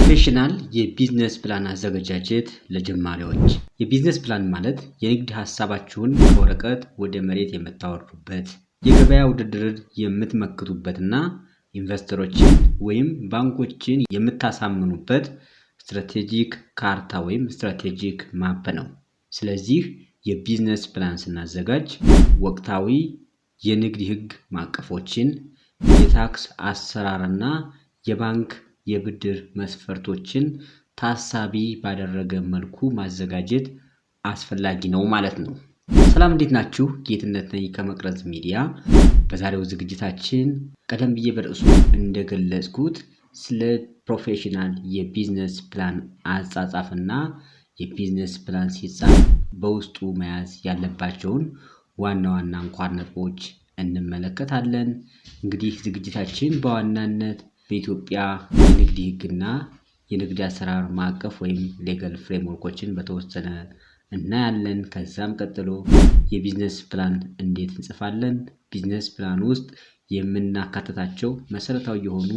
Professional የ business plan አዘገጃጀት ለጀማሪዎች። የ business plan ማለት የንግድ ሀሳባችሁን ከወረቀት ወደ መሬት የምታወርዱበት፣ የገበያ ውድድርን የምትመክቱበትና ኢንቨስተሮችን ወይም ባንኮችን የምታሳምኑበት strategic ካርታ ወይም strategic map ነው። ስለዚህ የ business plan ስናዘጋጅ ወቅታዊ የንግድ ህግ ማዕቀፎችን፣ የታክስ አሰራርና የባንክ የብድር መስፈርቶችን ታሳቢ ባደረገ መልኩ ማዘጋጀት አስፈላጊ ነው ማለት ነው። ሰላም፣ እንዴት ናችሁ? ጌትነት ነኝ ከመቅረዝ ሚዲያ። በዛሬው ዝግጅታችን ቀደም ብዬ በርዕሱ እንደገለጽኩት ስለ professional የ business plan አጻጻፍና የ business plan ሲጻፍ በውስጡ መያዝ ያለባቸውን ዋና ዋና አንኳር ነጥቦች እንመለከታለን። እንግዲህ ዝግጅታችን በዋናነት በኢትዮጵያ የንግድ ሕግና የንግድ አሰራር ማዕቀፍ ወይም legal framework ኦችን በተወሰነ እናያለን። ከዛም ቀጥሎ የ business plan እንዴት እንጽፋለን፣ business plan ውስጥ የምናካትታቸው መሰረታዊ የሆኑ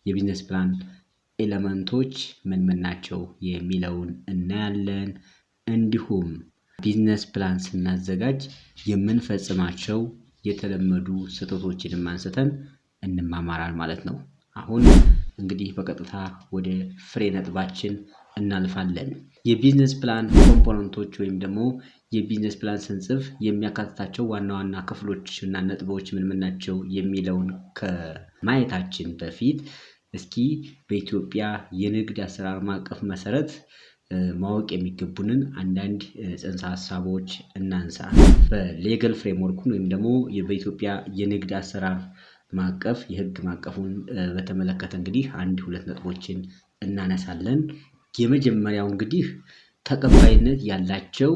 የ business plan element ኦች ምን ምን ናቸው የሚለውን እናያለን። እንዲሁም business plan ስናዘጋጅ የምንፈጽማቸው የተለመዱ ስህተቶችንም አንስተን እንማማራለን ማለት ነው። አሁን እንግዲህ በቀጥታ ወደ ፍሬ ነጥባችን እናልፋለን። የ business plan component ኦች ወይም ደግሞ የ business plan ስንጽፍ የሚያካትታቸው ዋና ዋና ክፍሎች እና ነጥቦች ምን ምን ናቸው የሚለውን ከማየታችን በፊት እስኪ በኢትዮጵያ የንግድ አሰራር ማዕቀፍ መሰረት ማወቅ የሚገቡንን አንዳንድ ጽንሰ ሀሳቦች እናንሳ። በ legal framework ኡን ወይም ደግሞ በኢትዮጵያ የንግድ አሰራር ማዕቀፍ፣ የህግ ማዕቀፉን በተመለከተ እንግዲህ አንድ ሁለት ነጥቦችን እናነሳለን። የመጀመሪያው እንግዲህ ተቀባይነት ያላቸው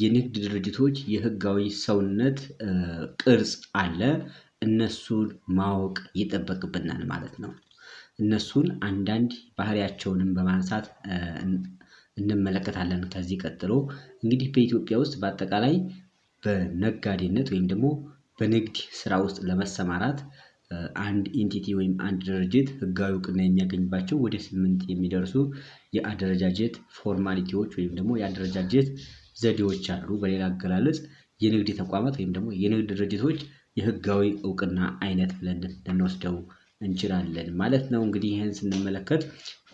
የንግድ ድርጅቶች የህጋዊ ሰውነት ቅርጽ አለ። እነሱን ማወቅ ይጠበቅብናል ማለት ነው። እነሱን አንዳንድ ባህሪያቸውንም በማንሳት እንመለከታለን። ከዚህ ቀጥሎ እንግዲህ በኢትዮጵያ ውስጥ በአጠቃላይ በነጋዴነት ወይም ደግሞ በንግድ ስራ ውስጥ ለመሰማራት አንድ entity ወይም አንድ ድርጅት ህጋዊ እውቅና የሚያገኝባቸው ወደ 8 የሚደርሱ የአደረጃጀት formality ዎች ወይም ደግሞ የአደረጃጀት ዘዴዎች አሉ። በሌላ አገላለጽ የንግድ ተቋማት ወይም ደግሞ የንግድ ድርጅቶች የህጋዊ እውቅና አይነት ብለን ልንወስደው እንችላለን ማለት ነው። እንግዲህ ይህን ስንመለከት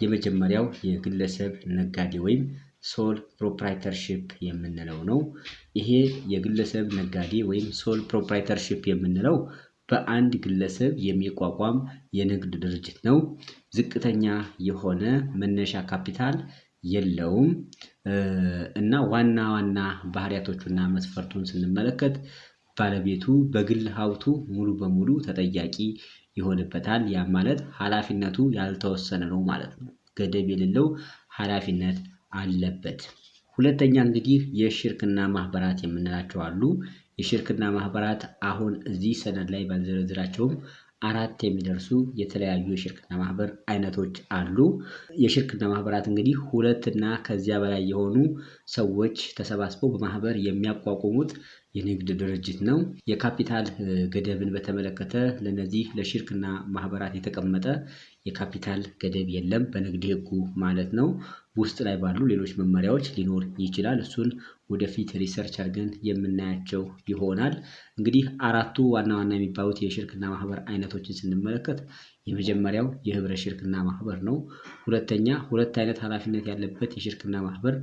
የመጀመሪያው የግለሰብ ነጋዴ ወይም sole proprietorship የምንለው ነው። ይሄ የግለሰብ ነጋዴ ወይም sole proprietorship የምንለው በአንድ ግለሰብ የሚቋቋም የንግድ ድርጅት ነው። ዝቅተኛ የሆነ መነሻ ካፒታል የለውም። እና ዋና ዋና ባህሪያቶቹና መስፈርቱን ስንመለከት ባለቤቱ በግል ሀብቱ ሙሉ በሙሉ ተጠያቂ ይሆንበታል። ያ ማለት ኃላፊነቱ ያልተወሰነ ነው ማለት ነው። ገደብ የሌለው ኃላፊነት አለበት። ሁለተኛ እንግዲህ የሽርክና ማህበራት የምንላቸው አሉ። የሽርክና ማህበራት አሁን እዚህ ሰነድ ላይ ባልዘረዝራቸውም 4 የሚደርሱ የተለያዩ የሽርክና ማህበር አይነቶች አሉ። የሽርክና ማህበራት እንግዲህ ሁለት እና ከዚያ በላይ የሆኑ ሰዎች ተሰባስበው በማህበር የሚያቋቁሙት የንግድ ድርጅት ነው። የካፒታል ገደብን በተመለከተ ለነዚህ ለሽርክና ማህበራት የተቀመጠ የካፒታል ገደብ የለም፣ በንግድ ህጉ ማለት ነው። ውስጥ ላይ ባሉ ሌሎች መመሪያዎች ሊኖር ይችላል። እሱን ወደፊት research አድርገን የምናያቸው ይሆናል። እንግዲህ አራቱ ዋና ዋና የሚባሉት የሽርክና ማህበር አይነቶችን ስንመለከት የመጀመሪያው የህብረት ሽርክና ማህበር ነው። ሁለተኛ ሁለት አይነት ኃላፊነት ያለበት የሽርክና ማህበር፣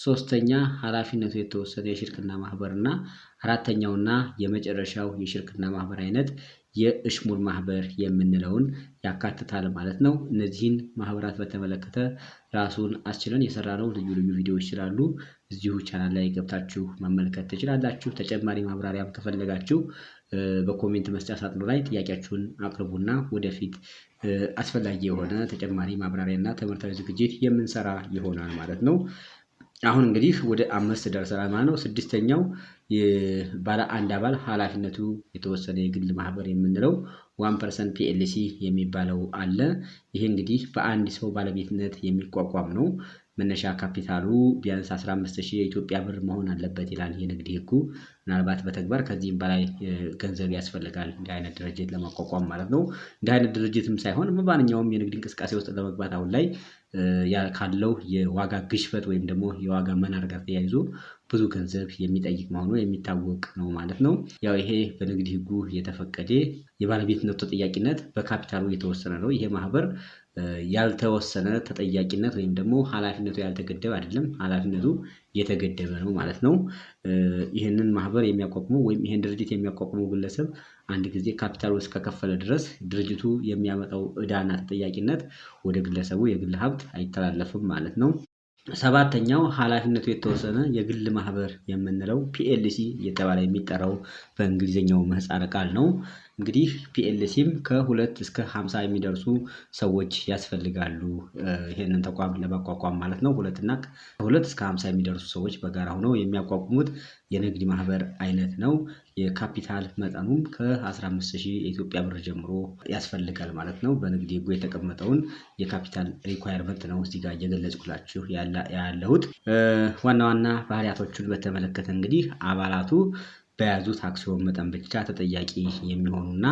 ሶስተኛ ኃላፊነቱ የተወሰነ የሽርክና ማህበር እና አራተኛውና የመጨረሻው የሽርክና ማህበር አይነት የእሽሙር ማህበር የምንለውን ያካትታል ማለት ነው። እነዚህን ማህበራት በተመለከተ ራሱን አስችለን የሰራነው ልዩ ልዩ ቪዲዮዎች ስላሉ እዚሁ ቻናል ላይ ገብታችሁ መመልከት ትችላላችሁ። ተጨማሪ ማብራሪያም ከፈለጋችሁ በ comment መስጫ ሳጥኑ ላይ ጥያቄያችሁን አቅርቡና ወደፊት አስፈላጊ የሆነ ተጨማሪ ማብራሪያና ትምህርታዊ ዝግጅት የምንሰራ ይሆናል ማለት ነው። አሁን እንግዲህ ወደ 5 ደርሰናል ማለት ነው። ስድስተኛው ባለ አንድ አባል ኃላፊነቱ የተወሰነ የግል ማህበር የምንለው one person PLC የሚባለው አለ። ይሄ እንግዲህ በአንድ ሰው ባለቤትነት የሚቋቋም ነው። መነሻ ካፒታሉ ቢያንስ 15,000 የኢትዮጵያ ብር መሆን አለበት ይላል የንግድ ህጉ። ምናልባት በተግባር ከዚህም በላይ ገንዘብ ያስፈልጋል እንዲህ አይነት ድርጅት ለማቋቋም ማለት ነው። እንዲህ አይነት ድርጅትም ሳይሆን በማንኛውም የንግድ እንቅስቃሴ ውስጥ ለመግባት አሁን ላይ ካለው የዋጋ ግሽበት ወይም ደግሞ የዋጋ መናር ጋር ተያይዞ ብዙ ገንዘብ የሚጠይቅ መሆኑ የሚታወቅ ነው ማለት ነው። ያው ይሄ በንግድ ህጉ የተፈቀደ የባለቤትነቱ ተጠያቂነት በካፒታሉ የተወሰነ ነው። ይሄ ማህበር ያልተወሰነ ተጠያቂነት ወይም ደግሞ ሀላፊነቱ ያልተገደበ አይደለም፣ ሀላፊነቱ የተገደበ ነው ማለት ነው። ይህንን ማህበር የሚያቋቁመው ወይም ይህን ድርጅት የሚያቋቁመው ግለሰብ አንድ ጊዜ ካፒታሉ እስከከፈለ ድረስ ድርጅቱ የሚያመጣው ዕዳና ተጠያቂነት ወደ ግለሰቡ የግል ሀብት አይተላለፍም ማለት ነው። ሰባተኛው ኃላፊነቱ የተወሰነ የግል ማህበር የምንለው PLC እየተባለ የሚጠራው በእንግሊዝኛው ምህጻረ ቃል ነው። እንግዲህ PLC ም ከ2 እስከ 50 የሚደርሱ ሰዎች ያስፈልጋሉ ይሄንን ተቋም ለማቋቋም ማለት ነው። ሁለት እና ከ2 እስከ 50 የሚደርሱ ሰዎች በጋራ ሆነው የሚያቋቁሙት የንግድ ማህበር አይነት ነው። የካፒታል መጠኑም ከ15,000 የኢትዮጵያ ብር ጀምሮ ያስፈልጋል ማለት ነው። በንግድ ህጉ የተቀመጠውን የ capital requirement ነው እዚህ ጋር እየገለጽኩላችሁ ያለሁት። ዋና ዋና ባህሪያቶቹን በተመለከተ እንግዲህ አባላቱ በያዙት አክሲዮን መጠን ብቻ ተጠያቂ የሚሆኑና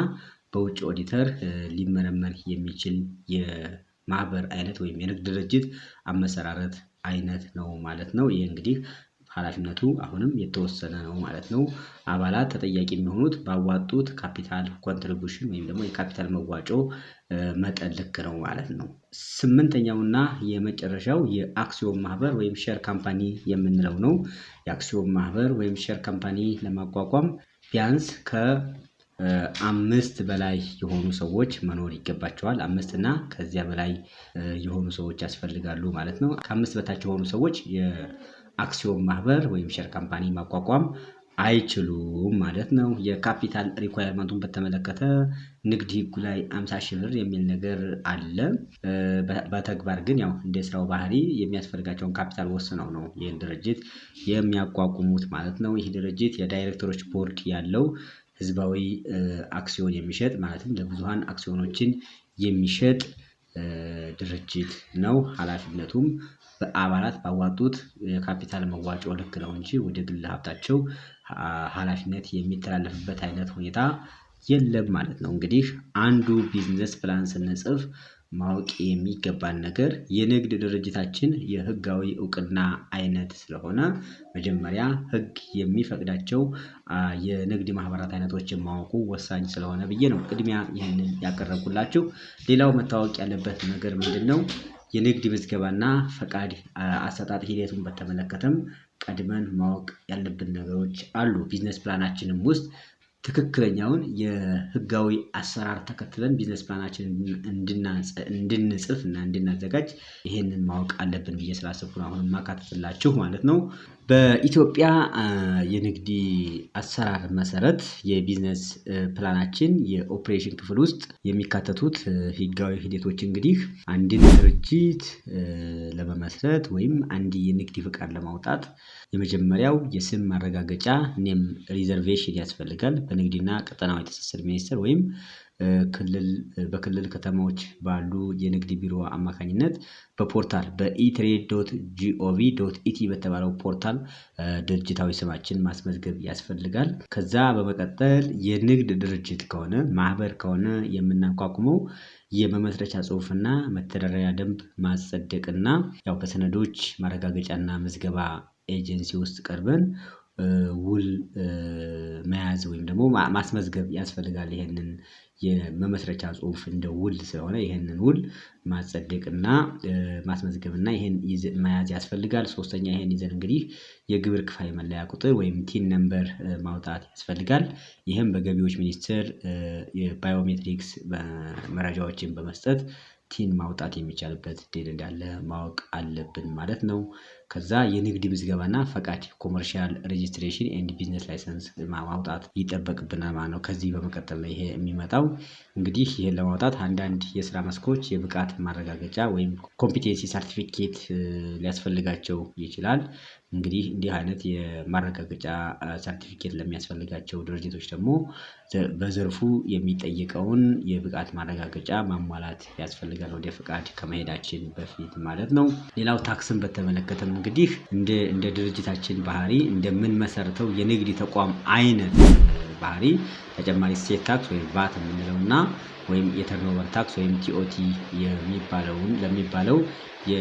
በውጭ ኦዲተር ሊመረመር የሚችል የማህበር አይነት ወይም የንግድ ድርጅት አመሰራረት አይነት ነው ማለት ነው። ይህ እንግዲህ ኃላፊነቱ አሁንም የተወሰነ ነው ማለት ነው። አባላት ተጠያቂ የሚሆኑት ባዋጡት capital contribution ወይም ደግሞ የካፒታል መዋጮ መጠን ልክ ነው ማለት ነው። ስምንተኛውና የመጨረሻው የአክሲዮን ማህበር ወይም share company የምንለው ነው። የአክሲዮን ማህበር ወይም share company ለማቋቋም ቢያንስ ከአምስት በላይ የሆኑ ሰዎች መኖር ይገባቸዋል። አምስት እና ከዚያ በላይ የሆኑ ሰዎች ያስፈልጋሉ ማለት ነው። ከአምስት በታች የሆኑ ሰዎች የአክሲዮን ማህበር ወይም share company ማቋቋም አይችሉም ማለት ነው። የ capital requirement ኡን በተመለከተ ንግድ ህጉ ላይ 50,000 ብር የሚል ነገር አለ። በተግባር ግን ያው እንደ ስራው ባህሪ የሚያስፈልጋቸውን ካፒታል ወስነው ነው ይህን ድርጅት የሚያቋቁሙት ማለት ነው። ይህ ድርጅት የዳይሬክተሮች ቦርድ ያለው፣ ህዝባዊ አክሲዮን የሚሸጥ፣ ማለትም ለብዙሃን አክሲዮኖችን የሚሸጥ ድርጅት ነው። ኃላፊነቱም በአባላት ባዋጡት የካፒታል መዋጮ ልክ ነው እንጂ ወደ ግል ሀብታቸው ኃላፊነት የሚተላለፍበት አይነት ሁኔታ የለም ማለት ነው። እንግዲህ አንዱ business plan ስንጽፍ ማወቅ የሚገባን ነገር የንግድ ድርጅታችን የህጋዊ እውቅና አይነት ስለሆነ መጀመሪያ ህግ የሚፈቅዳቸው የንግድ ማህበራት አይነቶችን ማወቁ ወሳኝ ስለሆነ ብዬ ነው ቅድሚያ ይህንን ያቀረብኩላችሁ። ሌላው መታወቅ ያለበት ነገር ምንድነው? የንግድ ምዝገባና ፈቃድ አሰጣጥ ሂደቱን በተመለከተም ቀድመን ማወቅ ያለብን ነገሮች አሉ። Business plan ኣችንም ውስጥ ትክክለኛውን የህጋዊ አሰራር ተከትለን business plan ኣችንን እንድንጽፍ እና እንድናዘጋጅ ይሄንን ማወቅ አለብን ብዬ ስላሰብኩ ነው አሁንም ማካተትላችሁ ማለት ነው። በኢትዮጵያ የንግድ አሰራር መሰረት የ business plan ኣችን የ ኦፕሬሽን ክፍል ውስጥ የሚካተቱት ህጋዊ ሂደቶች እንግዲህ አንድን ድርጅት ለመመስረት ወይም አንድ የንግድ ፍቃድ ለማውጣት የመጀመሪያው የስም ማረጋገጫ name reservation ያስፈልጋል። በንግድና ቀጠናዊ ትስስር ሚኒስቴር ወይም ክልል በክልል ከተማዎች ባሉ የንግድ ቢሮ አማካኝነት በ portal በ etrade.gov.et በተባለው portal ድርጅታዊ ስማችን ማስመዝገብ ያስፈልጋል። ከዛ በመቀጠል የንግድ ድርጅት ከሆነ፣ ማህበር ከሆነ የምናቋቁመው የመመስረቻ ጽሁፍና መተዳደሪያ ደንብ ማጸደቅና ያው በሰነዶች ማረጋገጫና ምዝገባ ኤጀንሲ ውስጥ ቀርበን ውል መያዝ ወይም ደግሞ ማስመዝገብ ያስፈልጋል። ይሄንን የመመስረቻ ጽሁፍ እንደ ውል ስለሆነ ይሄንን ውል ማጸደቅና ማስመዝገብና ይሄን መያዝ ያስፈልጋል። ሶስተኛ፣ ይሄን ይዘን እንግዲህ የግብር ክፋይ መለያ ቁጥር ወይም TIN number ማውጣት ያስፈልጋል። ይህም በገቢዎች ሚኒስቴር የ biometrics መረጃዎችን በመስጠት TIN ማውጣት የሚቻልበት እድል እንዳለ ማወቅ አለብን ማለት ነው። ከዛ የንግድ ምዝገባና ፈቃድ commercial registration and business license ማውጣት ይጠበቅብናል ማለት ነው። ከዚህ በመቀጠል ነው ይሄ የሚመጣው። እንግዲህ ይሄን ለማውጣት አንዳንድ የስራ መስኮች የብቃት ማረጋገጫ ወይም competency certificate ሊያስፈልጋቸው ይችላል። እንግዲህ እንዲህ አይነት የማረጋገጫ ሰርቲፊኬት ለሚያስፈልጋቸው ድርጅቶች ደግሞ በዘርፉ የሚጠይቀውን የብቃት ማረጋገጫ ማሟላት ያስፈልጋል ወደ ፍቃድ ከመሄዳችን በፊት ማለት ነው። ሌላው ታክስን በተመለከተም እንግዲህ እንደ ድርጅታችን ባህሪ፣ እንደምንመሰርተው የንግድ ተቋም አይነት ባህሪ ተጨማሪ እሴት ታክስ ወይም ቫት የምንለው እና ወይም የ turnover tax ወይም TOT የሚባለውን ለሚባለው የ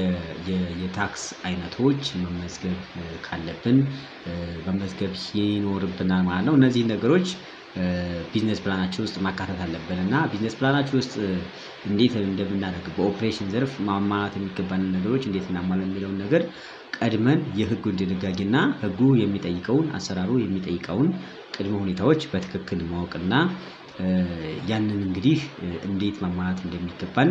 tax አይነቶች መመዝገብ ካለብን መመዝገብ ይኖርብናል ማለት ነው። እነዚህን ነገሮች business plan ኣችን ውስጥ ማካተት አለብን። እና business plan ኣችን ውስጥ እንዴት እንደምናደርግ፣ በኦፕሬሽን ዘርፍ ማሟላት የሚገባንን ነገሮች እንዴት እናሟላ የሚለውን ነገር ቀድመን የህጉን ድንጋጌና ህጉ የሚጠይቀውን፣ አሰራሩ የሚጠይቀውን ቅድመ ሁኔታዎች በትክክል ማወቅና ያንን እንግዲህ እንዴት ማሟላት እንደሚገባን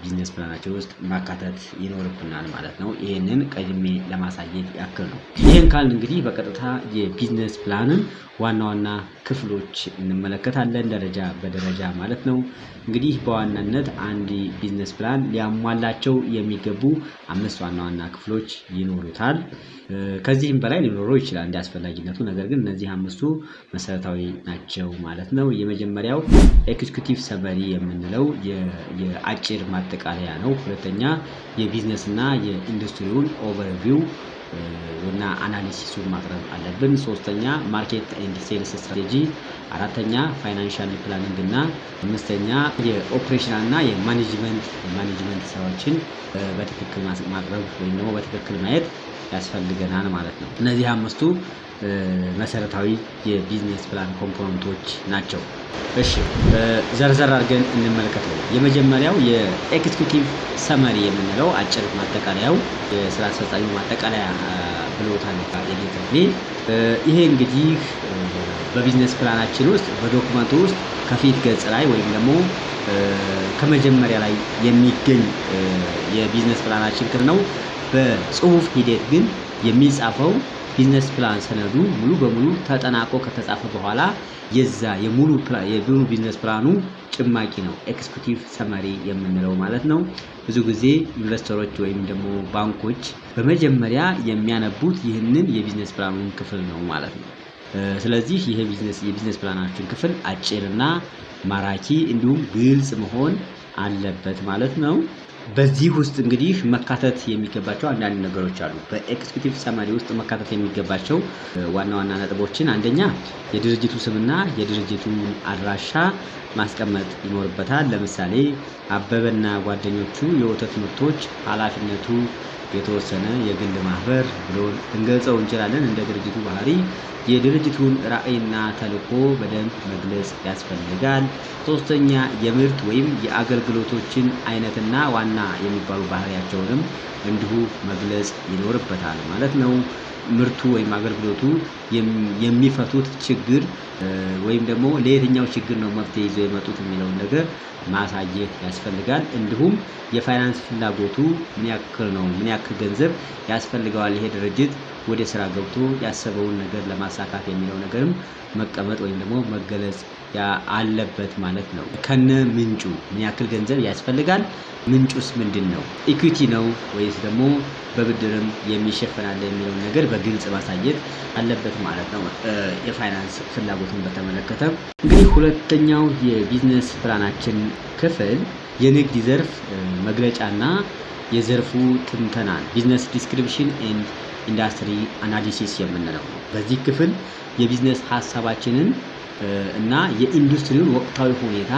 business plan ኣችን ውስጥ ማካተት ይኖርብናል ማለት ነው። ይሄንን ቀድሜ ለማሳየት ያክል ነው። ይሄን ካልን እንግዲህ በቀጥታ የ business plan ን ዋና ዋና ክፍሎች እንመለከታለን፣ ደረጃ በደረጃ ማለት ነው። እንግዲህ በዋናነት አንድ business plan ሊያሟላቸው የሚገቡ አምስት ዋና ዋና ክፍሎች ይኖሩታል። ከዚህም በላይ ሊኖረው ይችላል እንደ አስፈላጊነቱ፣ ነገር ግን እነዚህ አምስቱ መሰረታዊ ናቸው ማለት ነው። የመጀመሪያው executive summary የምንለው የአጭር ማጠቃለያ ነው። ሁለተኛ የቢዝነስ እና የኢንዱስትሪውን overview እና analysis ኡን ማቅረብ አለብን። ሶስተኛ market and sales strategy፣ አራተኛ financial planning እና አምስተኛ የ operational እና የ management ስራዎችን በትክክል ማቅረብ ወይም ደግሞ በትክክል ማየት ያስፈልገናል ማለት ነው። እነዚህ አምስቱ መሰረታዊ የ business plan component ኦች ናቸው። እሺ፣ ዘርዘር አድርገን እንመልከተው። የመጀመሪያው የ executive summary የምንለው አጭር ማጠቃለያው፣ የስራ አስፈጻሚ ማጠቃለያ ብሎታል የኔ። ይሄ እንግዲህ በ business plan ኣችን ውስጥ፣ በ document ኡ ውስጥ ከፊት ገጽ ላይ ወይም ደግሞ ከመጀመሪያ ላይ የሚገኝ የ business plan ኣችን ክፍል ነው። በጽሁፍ ሂደት ግን የሚጻፈው business plan ሰነዱ ሙሉ በሙሉ ተጠናቆ ከተጻፈ በኋላ የዛ የሙሉ business plan ኡ ጭማቂ ነው executive summary የምንለው ማለት ነው። ብዙ ጊዜ investor ኦች ወይም ደግሞ ባንኮች በመጀመሪያ የሚያነቡት ይህንን የ business plan ኡን ክፍል ነው ማለት ነው። ስለዚህ ይሄ የ business plan ኣችን ክፍል አጭርና ማራኪ እንዲሁም ግልጽ መሆን አለበት ማለት ነው። በዚህ ውስጥ እንግዲህ መካተት የሚገባቸው አንዳንድ ነገሮች አሉ። በ executive summary ውስጥ መካተት የሚገባቸው ዋና ዋና ነጥቦችን፣ አንደኛ የድርጅቱ ስምና የድርጅቱን አድራሻ ማስቀመጥ ይኖርበታል። ለምሳሌ አበበና ጓደኞቹ የወተት ምርቶች ኃላፊነቱ የተወሰነ የግል ማህበር ብሎ ልንገልጸው እንችላለን። እንደ ድርጅቱ ባህሪ የድርጅቱን ራዕይና ተልዕኮ በደንብ መግለጽ ያስፈልጋል። ሶስተኛ የምርት ወይም የአገልግሎቶችን አይነትና ዋና የሚባሉ ባህሪያቸውንም እንዲሁ መግለጽ ይኖርበታል ማለት ነው። ምርቱ ወይም አገልግሎቱ የሚፈቱት ችግር ወይም ደግሞ ለየትኛው ችግር ነው መፍትሄ ይዘው የመጡት የሚለውን ነገር ማሳየት ያስፈልጋል። እንዲሁም የፋይናንስ ፍላጎቱ ምን ያክል ነው፣ ምን ያክል ገንዘብ ያስፈልገዋል ይሄ ድርጅት ወደ ስራ ገብቶ ያሰበውን ነገር ለማሳካት የሚለው ነገርም መቀመጥ ወይም ደግሞ መገለጽ አለበት ማለት ነው። ከነ ምንጩ ምን ያክል ገንዘብ ያስፈልጋል? ምንጩስ ምንድን ነው? Equity ነው ወይስ ደግሞ በብድርም የሚሸፈን አለ የሚለውን ነገር በግልጽ ማሳየት አለበት ማለት ነው። የፋይናንስ ፍላጎትን በተመለከተ እንግዲህ ሁለተኛው የ business plan ኣችን ክፍል የንግድ ዘርፍ መግለጫና የዘርፉ ትንተና፣ business description and industry analysis የምንለው ነው። በዚህ ክፍል የቢዝነስ ሀሳባችንን እና የኢንዱስትሪውን ወቅታዊ ሁኔታ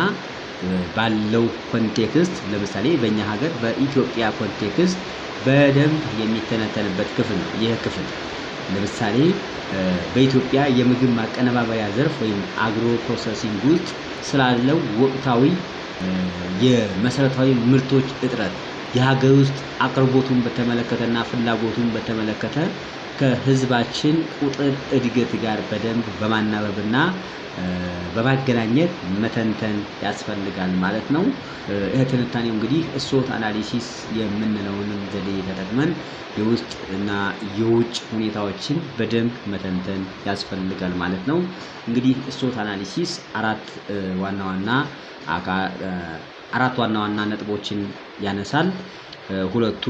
ባለው context፣ ለምሳሌ በእኛ ሀገር በኢትዮጵያ context በደንብ የሚተነተንበት ክፍል ነው። ይህ ክፍል ለምሳሌ በኢትዮጵያ የምግብ ማቀነባበሪያ ዘርፍ ወይም agro processing ውስጥ ስላለው ወቅታዊ የመሰረታዊ ምርቶች እጥረት፣ የሀገር ውስጥ አቅርቦቱን በተመለከተና ፍላጎቱን በተመለከተ ከህዝባችን ቁጥር እድገት ጋር በደንብ በማናበብና በማገናኘት መተንተን ያስፈልጋል ማለት ነው። ይህ ትንታኔው እንግዲህ SWOT analysis የምንለውንም ዘዴ ተጠቅመን የውስጥ እና የውጭ ሁኔታዎችን በደንብ መተንተን ያስፈልጋል ማለት ነው። እንግዲህ SWOT analysis አራት ዋና ዋና ነጥቦችን ያነሳል። ሁለቱ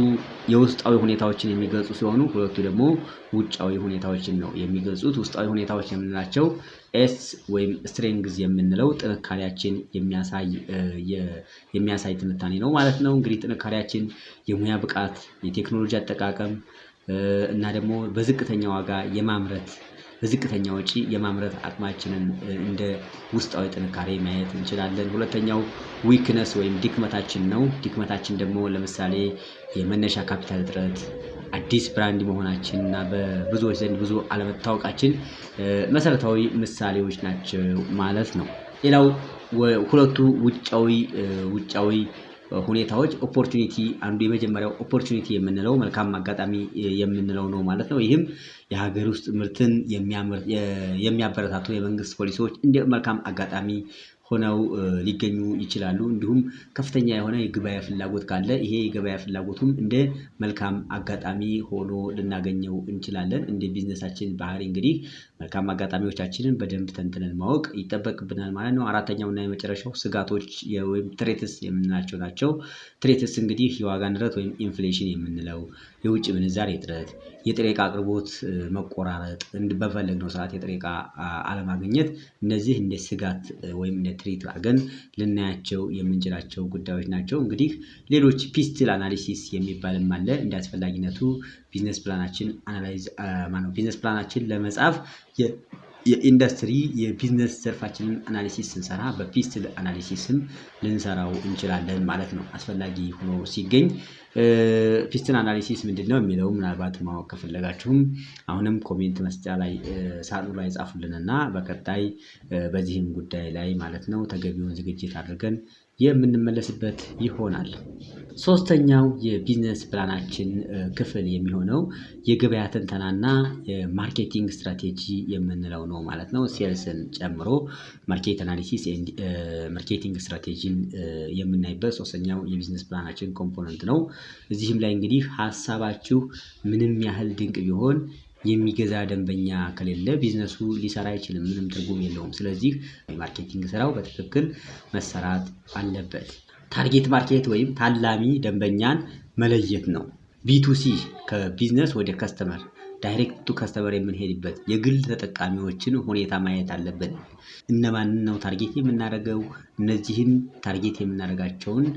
የውስጣዊ ሁኔታዎችን የሚገልጹ ሲሆኑ ሁለቱ ደግሞ ውጫዊ ሁኔታዎችን ነው የሚገልጹት። ውስጣዊ ሁኔታዎች የምንላቸው S ወይም strength የምንለው ጥንካሬያችን የሚያሳይ ትንታኔ ነው ማለት ነው። እንግዲህ ጥንካሬያችን የሙያ ብቃት፣ የቴክኖሎጂ አጠቃቀም እና ደግሞ በዝቅተኛ ዋጋ የማምረት በዝቅተኛ ወጪ የማምረት አቅማችንን እንደ ውስጣዊ ጥንካሬ ማየት እንችላለን። ሁለተኛው weakness ወይም ድክመታችን ነው። ድክመታችን ደግሞ ለምሳሌ የመነሻ ካፒታል እጥረት፣ አዲስ brand መሆናችን እና በብዙዎች ዘንድ ብዙ አለመታወቃችን መሰረታዊ ምሳሌዎች ናቸው ማለት ነው። ሌላው ሁለቱ ውጫዊ ሁኔታዎች opportunity፣ አንዱ የመጀመሪያው opportunity የምንለው መልካም አጋጣሚ የምንለው ነው ማለት ነው። ይህም የሀገር ውስጥ ምርትን የሚያበረታቱ የመንግስት ፖሊሲዎች እንደ መልካም አጋጣሚ ሆነው ሊገኙ ይችላሉ። እንዲሁም ከፍተኛ የሆነ የገበያ ፍላጎት ካለ ይሄ የገበያ ፍላጎቱም እንደ መልካም አጋጣሚ ሆኖ ልናገኘው እንችላለን። እንደ ቢዝነሳችን ባህሪ እንግዲህ መልካም አጋጣሚዎቻችንን በደንብ ተንትነን ማወቅ ይጠበቅብናል ማለት ነው። አራተኛው እና የመጨረሻው ስጋቶች ወይም threats የምንላቸው ናቸው። Threats እንግዲህ የዋጋ ንረት ወይም inflation የምንለው፣ የውጭ ምንዛሬ እጥረት፣ የጥሬ እቃ አቅርቦት መቆራረጥ፣ በፈለግነው ሰዓት የጥሬ እቃ አለማግኘት፣ እነዚህ እንደ ስጋት ወይም እንደ threat አድርገን ልናያቸው የምንችላቸው ጉዳዮች ናቸው። እንግዲህ ሌሎች PESTEL analysis የሚባልም አለ። እንደ አስፈላጊነቱ business plan ኣችን analyze ማነው business plan ኣችን ለመጻፍ የኢንዱስትሪ የቢዝነስ ዘርፋችንን analysis ስንሰራ በ PESTEL analysis ም ልንሰራው እንችላለን ማለት ነው። አስፈላጊ ሆኖ ሲገኝ PESTEL analysis ምንድነው የሚለው ምናልባት ማወቅ ከፈለጋችሁም አሁንም comment መስጫ ላይ ሳጥኑ ላይ ጻፉልንና በቀጣይ በዚህም ጉዳይ ላይ ማለት ነው ተገቢውን ዝግጅት አድርገን የምንመለስበት ይሆናል። ሶስተኛው የ business plan ኣችን ክፍል የሚሆነው የገበያ ትንተናና የ marketing strategy የምንለው ነው ማለት ነው። Sales ን ጨምሮ market analysis፣ marketing strategy ን የምናይበት ሶስተኛው የ business plan ኣችን component ነው። እዚህም ላይ እንግዲህ ሀሳባችሁ ምንም ያህል ድንቅ ቢሆን የሚገዛ ደንበኛ ከሌለ ቢዝነሱ ሊሰራ አይችልም፣ ምንም ትርጉም የለውም። ስለዚህ የ marketing ስራው በትክክል መሰራት አለበት። Target market ወይም ታላሚ ደንበኛን መለየት ነው። B2C፣ ከ ቢዝነስ ወደ customer፣ direct to customer የምንሄድበት የግል ተጠቃሚዎችን ሁኔታ ማየት አለብን። እነማንን ነው target የምናደርገው? እነዚህን target የምናደርጋቸውን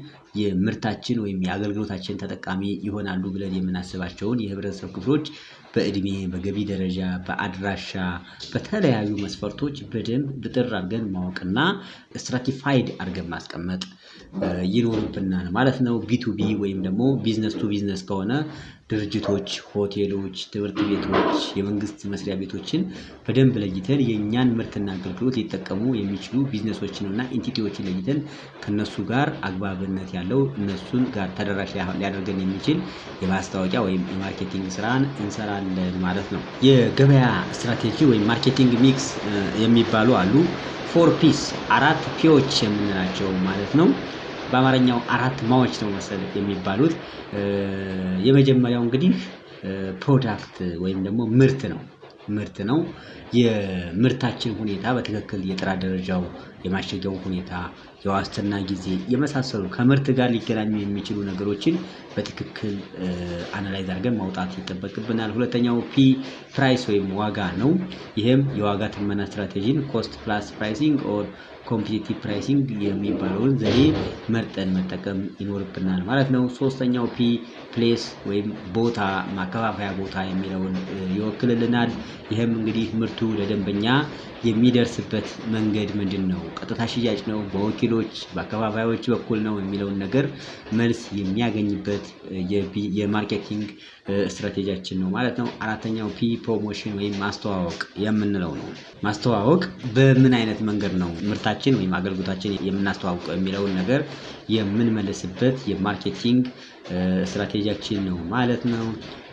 የምርታችን ወይም የአገልግሎታችን ተጠቃሚ ይሆናሉ ብለን የምናስባቸውን የህብረተሰብ ክፍሎች በእድሜ፣ በገቢ ደረጃ፣ በአድራሻ፣ በተለያዩ መስፈርቶች በደንብ ብጥር አድርገን ማወቅና stratified አድርገን ማስቀመጥ ይኖርብናል ማለት ነው። B2B ወይም ደግሞ business to business ከሆነ ድርጅቶች፣ ሆቴሎች፣ ትምህርት ቤቶች፣ የመንግስት መስሪያ ቤቶችን በደንብ ለይተን የእኛን ምርትና አገልግሎት ሊጠቀሙ የሚችሉ ቢዝነሶችን እና entity ዎችን ለይተን ከእነሱ ጋር አግባብነት ያለው፣ እነሱን ጋር ተደራሽ ሊያደርገን የሚችል የማስታወቂያ ወይም የ marketing ስራን እንሰራለን ማለት ነው። የገበያ ስትራቴጂ ወይም marketing mix የሚባሉ አሉ። Four Ps፣ አራት P ዎች የምንላቸው ማለት ነው። በአማርኛው አራት ማዎች ነው መሰል የሚባሉት። የመጀመሪያው እንግዲህ product ወይም ደግሞ ምርት ነው። የምርታችን ሁኔታ በትክክል የጥራት ደረጃው፣ የማሸጊያው ሁኔታ፣ የዋስትና ጊዜ የመሳሰሉ ከምርት ጋር ሊገናኙ የሚችሉ ነገሮችን በትክክል analyze አድርገን ማውጣት ይጠበቅብናል። ሁለተኛው P price ወይም ዋጋ ነው። ይህም የዋጋ ትመና strategy ን cost plus pricing or competitive pricing የሚባለውን ዘዴ መርጠን መጠቀም ይኖርብናል ማለት ነው። ሶስተኛው P place ወይም ቦታ፣ ማከፋፈያ ቦታ የሚለውን ይወክልልናል። ይህም እንግዲህ ምርቱ ለደንበኛ የሚደርስበት መንገድ ምንድን ነው? ቀጥታ ሽያጭ ነው? በወኪሎች፣ በአከፋፋዮች በኩል ነው? የሚለውን ነገር መልስ የሚያገኝበት የ marketing strategy ያችን ነው ማለት ነው። አራተኛው P promotion ወይም ማስተዋወቅ የምንለው ነው። ማስተዋወቅ በምን አይነት መንገድ ነው ምርታችን ወይም አገልግሎታችን የምናስተዋውቀው የሚለውን ነገር የምንመልስበት የ marketing strategy ያችን ነው ማለት ነው።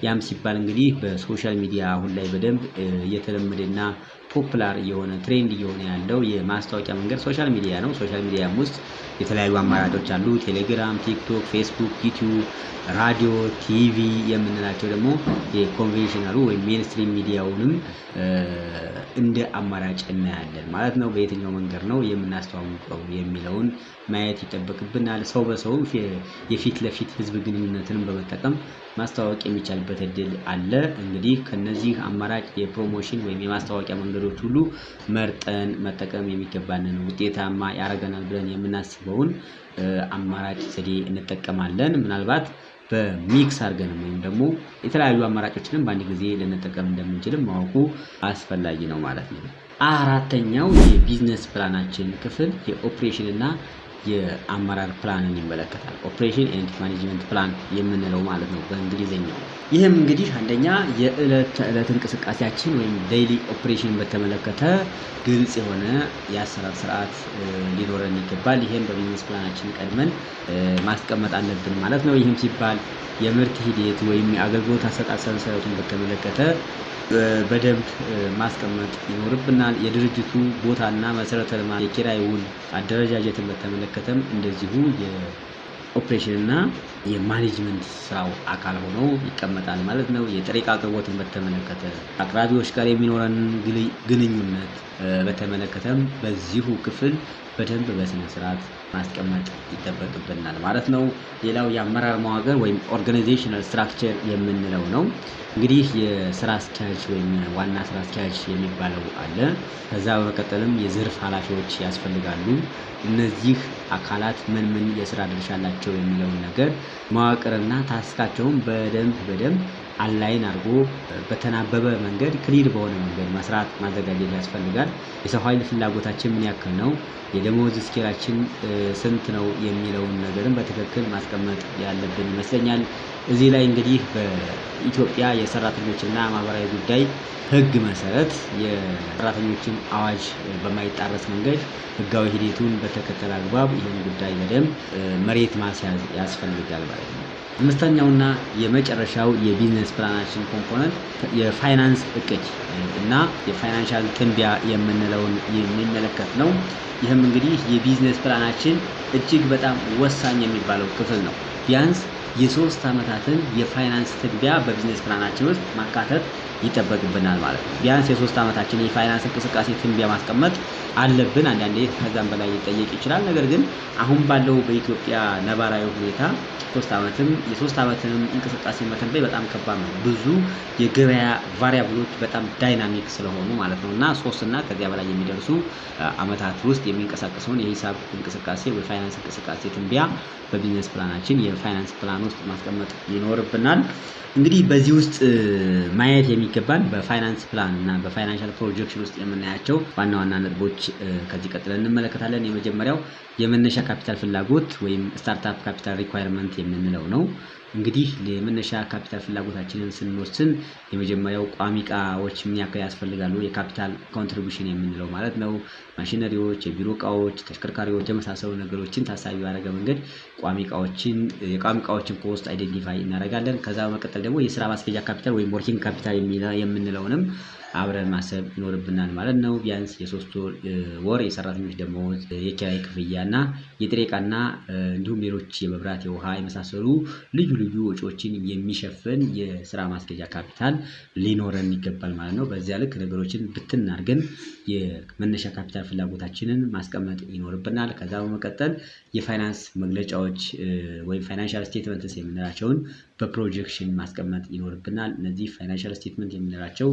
ያም ሲባል እንግዲህ በ social media አሁን ላይ በደንብ እየተለመደና popular እየሆነ፣ trend እየሆነ ያለው የማስታወቂያ መንገድ social media ነው። Social media ም ውስጥ የተለያዩ አማራጮች አሉ። ቴሌግራም፣ ቲክቶክ፣ ፌስቡክ፣ ዩቲዩብ፣ ራዲዮ፣ ቲቪ የምንላቸው ደግሞ የ conventional ኡ ወይም mainstream ሚዲያውንም እንደ አማራጭ እናያለን ማለት ነው። በየትኛው መንገድ ነው የምናስተዋውቀው የሚለውን ማየት ይጠበቅብናል። ሰው በሰውም የፊት ለፊት ህዝብ ግንኙነትንም በመጠቀም ማስተዋወቅ የሚቻልበት እድል አለ። እንግዲህ ከነዚህ አማራጭ የ promotion ወይም የማስታወቂያ መንገዶች ሁሉ መርጠን መጠቀም የሚገባንን፣ ውጤታማ ያደርገናል ብለን የምናስበውን አማራጭ ዘዴ እንጠቀማለን። ምናልባት በ mix አድርገንም ወይም ደግሞ የተለያዩ አማራጮችንም በአንድ ጊዜ ልንጠቀም እንደምንችልም ማወቁ አስፈላጊ ነው ማለት ነው። አራተኛው የ business plan ኣችን ክፍል የኦፕሬሽን እና የአመራር ፕላንን ይመለከታል። Operation and management plan የምንለው ማለት ነው በእንግሊዝኛው። ይህም እንግዲህ አንደኛ የዕለት ተዕለት እንቅስቃሴያችን ወይም daily operation በተመለከተ ግልጽ የሆነ የአሰራር ስርዓት ሊኖረን ይገባል። ይህም በ business plan ኣችን ቀድመን ማስቀመጥ አለብን ማለት ነው። ይህም ሲባል የምርት ሂደት ወይም የአገልግሎት አሰጣጥ ሰንሰለቱን በተመለከተ በደንብ ማስቀመጥ ይኖርብናል። የድርጅቱ ቦታና መሰረተ ልማት፣ የኪራይ ውል አደረጃጀትን በተመለከተም እንደዚሁ የኦፕሬሽን እና የ management ስራው አካል ሆኖ ይቀመጣል ማለት ነው። የጥሬ ዕቃ አቅርቦትን በተመለከተ፣ አቅራቢዎች ጋር የሚኖረን ግንኙነት በተመለከተም በዚሁ ክፍል በደንብ በስነ ስርዓት ማስቀመጥ ይጠበቅብናል ማለት ነው። ሌላው የአመራር መዋቅር ወይም organizational structure የምንለው ነው። እንግዲህ የስራ አስኪያጅ ወይም ዋና ስራ አስኪያጅ የሚባለው አለ። ከዛ በመቀጠልም የዘርፍ ኃላፊዎች ያስፈልጋሉ። እነዚህ አካላት ምን ምን የስራ ድርሻ አላቸው የሚለውን ነገር መዋቅርና task ኣቸውን በደንብ በደንብ align አድርጎ በተናበበ መንገድ፣ clear በሆነ መንገድ መስራት ማዘጋጀት ያስፈልጋል። የሰው ኃይል ፍላጎታችን ምን ያክል ነው፣ የደሞዝ scale ኣችን ስንት ነው የሚለውን ነገርም በትክክል ማስቀመጥ ያለብን ይመስለኛል። እዚህ ላይ እንግዲህ በኢትዮጵያ የሰራተኞችና ማህበራዊ ጉዳይ ህግ መሰረት የሰራተኞችን አዋጅ በማይጣረስ መንገድ ህጋዊ ሂደቱን በተከተለ አግባብ ይህን ጉዳይ በደንብ መሬት ማስያዝ ያስፈልጋል ማለት ነው። አምስተኛውና የመጨረሻው የ business plan ኣችን component የፋይናንስ እቅድ እና የ financial ትንበያ የምንለውን የሚመለከት ነው። ይህም እንግዲህ የ business plan ኣችን እጅግ በጣም ወሳኝ የሚባለው ክፍል ነው። ቢያንስ የ3 ዓመታትን የፋይናንስ ትንበያ በ business plan ኣችን ውስጥ ማካተት ይጠበቅብናል ማለት ነው። ቢያንስ የ3 ዓመታችን የፋይናንስ እንቅስቃሴ ትንበያ ማስቀመጥ አለብን። አንዳንዴ ከዛም በላይ ሊጠየቅ ይችላል። ነገር ግን አሁን ባለው በኢትዮጵያ ነባራዊ ሁኔታ 3 ዓመትም የ3 ዓመትንም እንቅስቃሴ መተንበይ በጣም ከባድ ነው። ብዙ የገበያ variable ኦች በጣም dynamic ስለሆኑ ማለት ነው። እና 3 እና ከዚያ በላይ የሚደርሱ አመታት ውስጥ የሚንቀሳቀሰውን የሂሳብ እንቅስቃሴ ወይ ፋይናንስ እንቅስቃሴ ትንበያ በ business plan ኣችን የ finance plan ውስጥ ማስቀመጥ ይኖርብናል። እንግዲህ በዚህ ውስጥ ማየት የሚገባን በ finance plan እና በ financial projection ውስጥ የምናያቸው ዋና ዋና ነጥቦች ከዚህ ቀጥለን እንመለከታለን። የመጀመሪያው የመነሻ ካፒታል ፍላጎት ወይም startup capital requirement የምንለው ነው። እንግዲህ የመነሻ ካፒታል ፍላጎታችንን ስንወስን የመጀመሪያው ቋሚ እቃዎች ምን ያክል ያስፈልጋሉ፣ የ capital contribution የምንለው ማለት ነው። ማሽነሪዎች፣ የቢሮ እቃዎች፣ ተሽከርካሪዎች የመሳሰሉ ነገሮችን ታሳቢ ባደረገ መንገድ የቋሚ እቃዎችን cost identify እናደርጋለን። ከዛ በመቀጠል ደግሞ የስራ ማስኬጃ ካፒታል ወይም working capital የምንለውንም አብረን ማሰብ ይኖርብናል ማለት ነው። ቢያንስ የ3 ወር የሰራተኞች ደመወዝ፣ የኪራይ ክፍያ እና የጥሬ ዕቃና እንዲሁም ሌሎች የመብራት፣ የውሃ የመሳሰሉ ልዩ ልዩ ወጪዎችን የሚሸፍን የስራ ማስኬጃ ካፒታል ሊኖረን ይገባል ማለት ነው። በዚያ ልክ ነገሮችን ብትን አድርገን የመነሻ ካፒታል ፍላጎታችንን ማስቀመጥ ይኖርብናል። ከዛ በመቀጠል የፋይናንስ መግለጫዎች ወይም financial statements የምንላቸውን በ projection ማስቀመጥ ይኖርብናል። እነዚህ financial statement የምንላቸው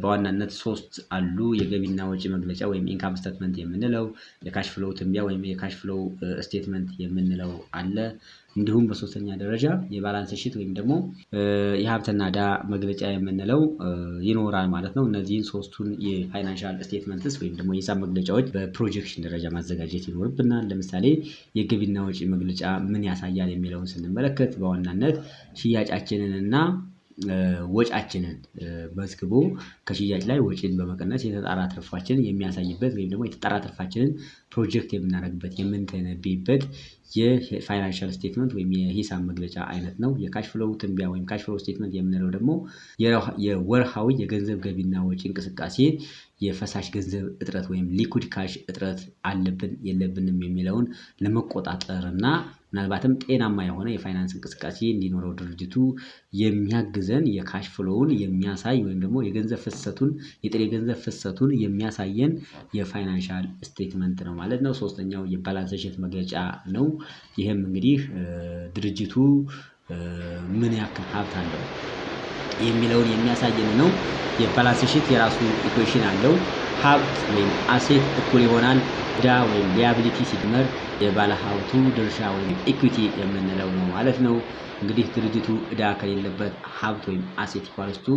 በዋናነት ሶስት አሉ። የገቢና ወጪ መግለጫ ወይም income statement የምንለው፣ የ cash flow ትንበያ ወይም የ cash flow statement የምንለው አለ። እንዲሁም በሶስተኛ ደረጃ የ balance sheet ወይም ደግሞ የሀብትና ዕዳ መግለጫ የምንለው ይኖራል ማለት ነው። እነዚህን ሶስቱን የ financial statements ወይም ደግሞ የሂሳብ መግለጫዎች በ projection ደረጃ ማዘጋጀት ይኖርብናል። ለምሳሌ የገቢና ወጪ መግለጫ ምን ያሳያል የሚለውን ስንመለከት በዋናነት ሽያጫችንንና ወጫችንን መዝግቦ ከሽያጭ ላይ ወጪን በመቀነስ የተጣራ ትርፋችንን የሚያሳይበት ወይም ደግሞ የተጣራ ትርፋችንን ፕሮጀክት የምናደርግበት፣ የምንተነብይበት የ financial statement ወይም የሂሳብ መግለጫ አይነት ነው። የ cash flow ትንበያ ወይም cash flow statement የምንለው ደግሞ የወርሃዊ የገንዘብ ገቢና ወጪ እንቅስቃሴ፣ የፈሳሽ ገንዘብ እጥረት ወይም liquid cash እጥረት አለብን የለብንም የሚለውን ለመቆጣጠር እና ምናልባትም ጤናማ የሆነ የፋይናንስ እንቅስቃሴ እንዲኖረው ድርጅቱ የሚያግዘን የ cash flow ውን የሚያሳይ ወይም ደግሞ የገንዘብ ፍሰቱን፣ የጥሬ ገንዘብ ፍሰቱን የሚያሳየን የ financial statement ነው ማለት ነው። ሶስተኛው የ balance sheet መግለጫ ነው። ይህም እንግዲህ ድርጅቱ ምን ያክል ሀብት አለው የሚለውን የሚያሳየን ነው። የ balance sheet የራሱ equation አለው። ሀብት ወይም asset እኩል ይሆናል ዕዳ ወይም liability ሲደመር የባለሀብቱ ድርሻ ወይም equity የምንለው ነው ማለት ነው። እንግዲህ ድርጅቱ ዕዳ ከሌለበት ሀብት ወይም asset equals to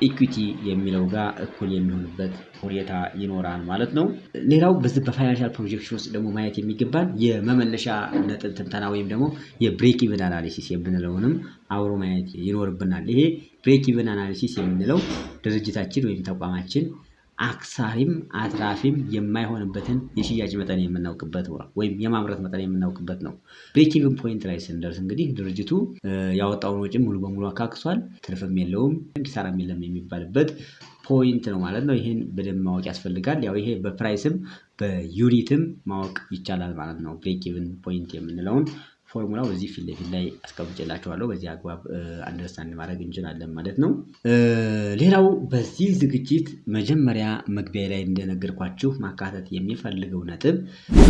equity የሚለው ጋር እኩል የሚሆንበት ሁኔታ ይኖራል ማለት ነው። ሌላው በዚህ በ financial projection ውስጥ ደግሞ ማየት የሚገባን የመመለሻ ነጥብ ትንተና ወይም ደግሞ የ break even analysis የምንለውንም አብሮ ማየት ይኖርብናል። ይሄ break even analysis የምንለው ድርጅታችን ወይም ተቋማችን አክሳሪም አትራፊም የማይሆንበትን የሽያጭ መጠን የምናውቅበት ወይም የማምረት መጠን የምናውቅበት ነው። Break even point ላይ ስንደርስ እንግዲህ ድርጅቱ ያወጣውን ወጪ ሙሉ በሙሉ አካክሷል፣ ትርፍም የለውም፣ ኪሳራም የለም የሚባልበት point ነው ማለት ነው። ይህን በደንብ ማወቅ ያስፈልጋል። ያው ይሄ በ price ም በ unit ም ማወቅ ይቻላል ማለት ነው። Break even point የምንለውን ፎርሙላው እዚህ ፊት ለፊት ላይ አስቀምጬላችኋለሁ። በዚህ አግባብ understand ማድረግ እንችላለን ማለት ነው። ሌላው በዚህ ዝግጅት መጀመሪያ መግቢያ ላይ እንደነገርኳችሁ ማካተት የሚፈልገው ነጥብ፣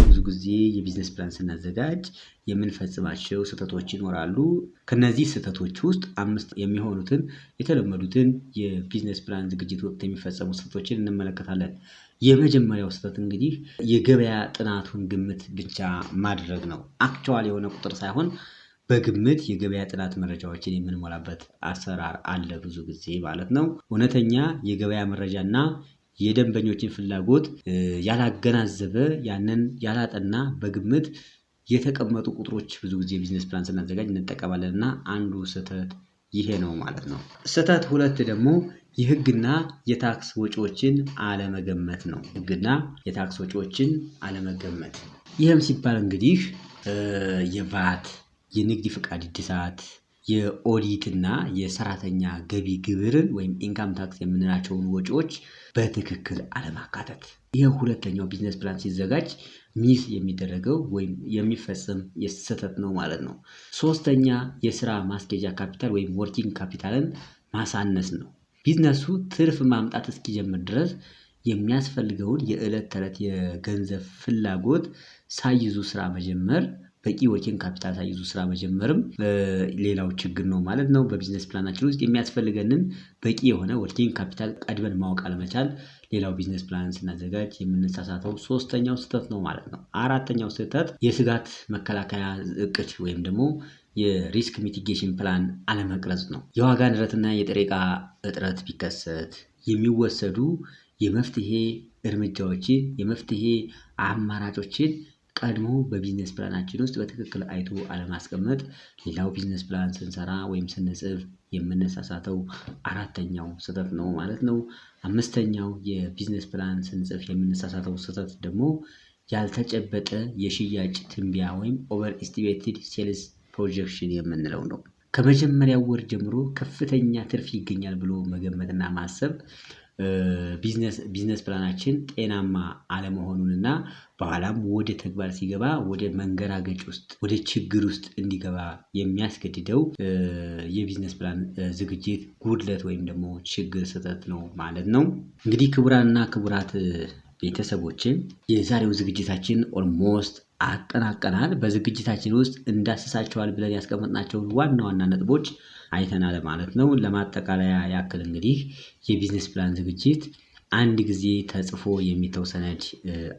ብዙ ጊዜ የ business plan ስናዘጋጅ የምንፈጽማቸው ስህተቶች ይኖራሉ። ከነዚህ ስህተቶች ውስጥ አምስት የሚሆኑትን የተለመዱትን የ business plan ዝግጅት ወቅት የሚፈጸሙ ስህተቶችን እንመለከታለን። የመጀመሪያው ስህተት እንግዲህ የገበያ ጥናቱን ግምት ብቻ ማድረግ ነው። Actual የሆነ ቁጥር ሳይሆን በግምት የገበያ ጥናት መረጃዎችን የምንሞላበት አሰራር አለ ብዙ ጊዜ ማለት ነው። እውነተኛ የገበያ መረጃና የደንበኞችን ፍላጎት ያላገናዘበ፣ ያንን ያላጠና፣ በግምት የተቀመጡ ቁጥሮች ብዙ ጊዜ business plan ስናዘጋጅ እንጠቀማለን እና አንዱ ስህተት ይሄ ነው ማለት ነው። ስህተት ሁለት ደግሞ የህግና የታክስ ወጪዎችን አለመገመት ነው። ህግና የታክስ ወጪዎችን አለመገመት። ይህም ሲባል እንግዲህ የቫት፣ የንግድ ፍቃድ እድሳት፣ የኦዲት እና የሰራተኛ ገቢ ግብርን ወይም income tax የምንላቸውን ወጪዎች በትክክል አለማካተት። ይህ ሁለተኛው business plan ሲዘጋጅ miss የሚደረገው ወይም የሚፈጸም ስህተት ነው ማለት ነው። ሶስተኛ የስራ ማስኬጃ ካፒታል ወይም working capital ን ማሳነስ ነው። ቢዝነሱ ትርፍ ማምጣት እስኪጀምር ድረስ የሚያስፈልገውን የዕለት ተዕለት የገንዘብ ፍላጎት ሳይዙ ስራ መጀመር፣ በቂ working capital ሳይዙ ስራ መጀመርም ሌላው ችግር ነው ማለት ነው። በ business plan ኣችን ውስጥ የሚያስፈልገንን በቂ የሆነ working capital ቀድመን ማወቅ አለመቻል ሌላው business plan ስናዘጋጅ የምንሳሳተው ሶስተኛው ስህተት ነው ማለት ነው። አራተኛው ስህተት የስጋት መከላከያ እቅድ ወይም ደግሞ የ risk mitigation plan አለመቅረጽ ነው። የዋጋ ንረትና የጥሬ ዕቃ እጥረት ቢከሰት የሚወሰዱ የመፍትሄ እርምጃዎችን፣ የመፍትሄ አማራጮችን ቀድሞ በ business plan ኣችን ውስጥ በትክክል አይቶ አለማስቀመጥ ሌላው business plan ስንሰራ ወይም ስንጽፍ የምንሳሳተው አራተኛው ስህተት ነው ማለት ነው። አምስተኛው የ business plan ስንጽፍ የምንሳሳተው ስህተት ደግሞ ያልተጨበጠ የሽያጭ ትንበያ ወይም over estimated sales projection የምንለው ነው። ከመጀመሪያው ወር ጀምሮ ከፍተኛ ትርፍ ይገኛል ብሎ መገመትና ማሰብ business plan ኣችን ጤናማ አለመሆኑንና በኋላም ወደ ተግባር ሲገባ ወደ መንገራገጭ ውስጥ፣ ወደ ችግር ውስጥ እንዲገባ የሚያስገድደው የ business plan ዝግጅት ጉድለት ወይም ደግሞ ችግር፣ ስህተት ነው ማለት ነው። እንግዲህ ክቡራንና ክቡራት ቤተሰቦቼ፣ የዛሬው ዝግጅታችን almost አጠናቀናል። በዝግጅታችን ውስጥ እንዳስሳቸዋል ብለን ያስቀመጥናቸውን ዋና ዋና ነጥቦች አይተናል ማለት ነው። ለማጠቃለያ ያክል እንግዲህ የ business plan ዝግጅት አንድ ጊዜ ተጽፎ የሚተው ሰነድ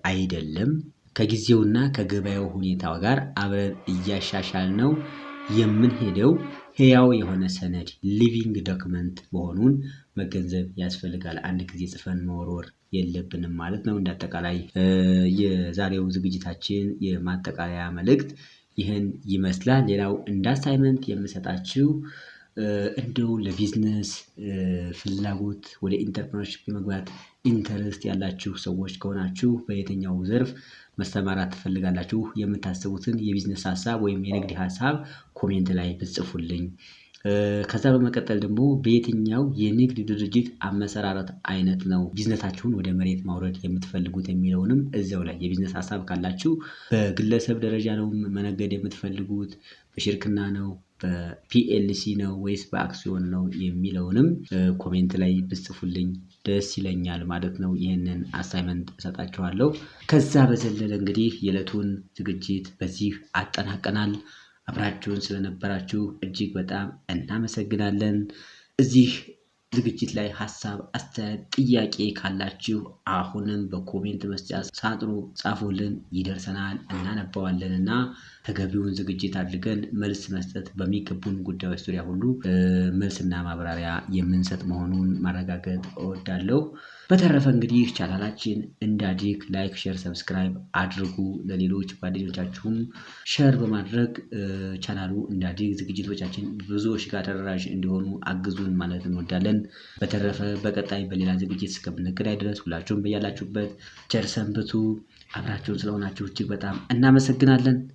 አይደለም። ከጊዜውና ከገበያው ሁኔታ ጋር አብረን እያሻሻልነው የምንሄደው ህያው የሆነ ሰነድ፣ living document መሆኑን መገንዘብ ያስፈልጋል። አንድ ጊዜ ጽፈን መወርወር የለብንም ማለት ነው። እንደ አጠቃላይ የዛሬው ዝግጅታችን የማጠቃለያ መልእክት ይህን ይመስላል። ሌላው እንደ assignment የምሰጣችሁ እንደው ለቢዝነስ ፍላጎት፣ ወደ entrepreneurship የመግባት interest ያላችሁ ሰዎች ከሆናችሁ፣ በየትኛው ዘርፍ መሰማራት ትፈልጋላችሁ? የምታስቡትን የቢዝነስ ሀሳብ ወይም የንግድ ሀሳብ comment ላይ ብትጽፉልኝ፣ ከዛ በመቀጠል ደግሞ በየትኛው የንግድ ድርጅት አመሰራረት አይነት ነው ቢዝነሳችሁን ወደ መሬት ማውረድ የምትፈልጉት የሚለውንም እዚያው ላይ፣ የቢዝነስ ሀሳብ ካላችሁ በግለሰብ ደረጃ ነው መነገድ የምትፈልጉት፣ በሽርክና ነው፣ በ PLC ነው ወይስ በአክሲዮን ነው የሚለውንም comment ላይ ብትጽፉልኝ ደስ ይለኛል ማለት ነው። ይህንን assignment እሰጣችኋለሁ። ከዛ በዘለለ እንግዲህ የዕለቱን ዝግጅት በዚህ አጠናቀናል። አብራችሁን ስለነበራችሁ እጅግ በጣም እናመሰግናለን። እዚህ ዝግጅት ላይ ሀሳብ፣ አስተያየት፣ ጥያቄ ካላችሁ አሁንም በ comment መስጫ ሳጥኑ ጻፉልን፣ ይደርሰናል፣ እናነባዋለን እና ተገቢውን ዝግጅት አድርገን መልስ መስጠት በሚገቡን ጉዳዮች ዙሪያ ሁሉ መልስና ማብራሪያ የምንሰጥ መሆኑን ማረጋገጥ እወዳለሁ። በተረፈ እንግዲህ ቻናላችን እንዲያድግ like፣ share፣ subscribe አድርጉ። ለሌሎች ጓደኞቻችሁም share በማድረግ ቻናሉ እንዲያድግ ዝግጅቶቻችን ብዙዎች ጋር ተደራሽ እንዲሆኑ አግዙን ማለት እንወዳለን። በተረፈ በቀጣይ በሌላ ዝግጅት እስከምንገናኝ ድረስ ሁላችሁም በያላችሁበት ቸር ሰንብቱ። አብራችሁን ስለሆናችሁ እጅግ በጣም እናመሰግናለን።